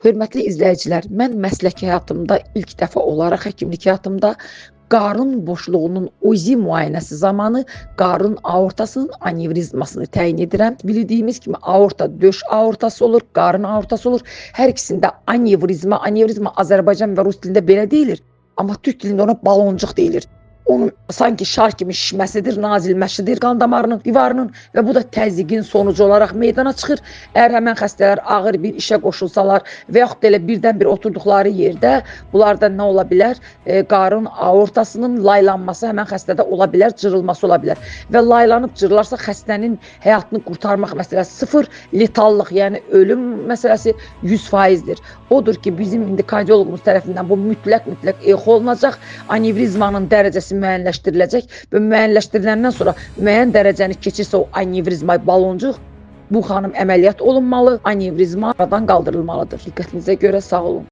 Hörmətli izləyicilər, mən məslək həyatımda ilk dəfə olaraq həkimlik həyatımda qarın boşluğunun UZI müayinəsi zamanı qarın aortasının anevrizmasını təyin edirəm. Bildiyimiz kimi aorta döş aortası olur, qarın aortası olur. Hər ikisində anevrizma, anevrizma Azərbaycan və rus dilində belə deyilir, amma türk dilində ona baloncuq deyilir. Onun sanki şar kimi şişməsidir, nazilməsidir qan damarının, divarının və bu da təzyiqin sonucu olaraq meydana çıxır. Əgər həmən xəstələr ağır bir işə qoşulsalar və yaxud da elə birdən-bir oturduqları yerdə bunlarda nə ola bilər? Qarın aortasının laylanması həmən xəstədə ola bilər, cırılması ola bilər. Və laylanıb cırılarsa xəstənin həyatını qurtarmaq məsələsi sıfır, letallıq, yəni ölüm məsələsi 100%-dir. Odur ki, bizim indi kardioloqumuz tərəfindən bu mütləq exo olunacaq. Anevrizmanın dərəcəsi müəyyənləşdiriləcək və müəyyənləşdiriləndən sonra müəyyən dərəcəni keçirsə o anevrizma baloncuq, bu xanım əməliyyat olunmalı, anevrizma aradan qaldırılmalıdır. Diqqətinizə görə sağ olun.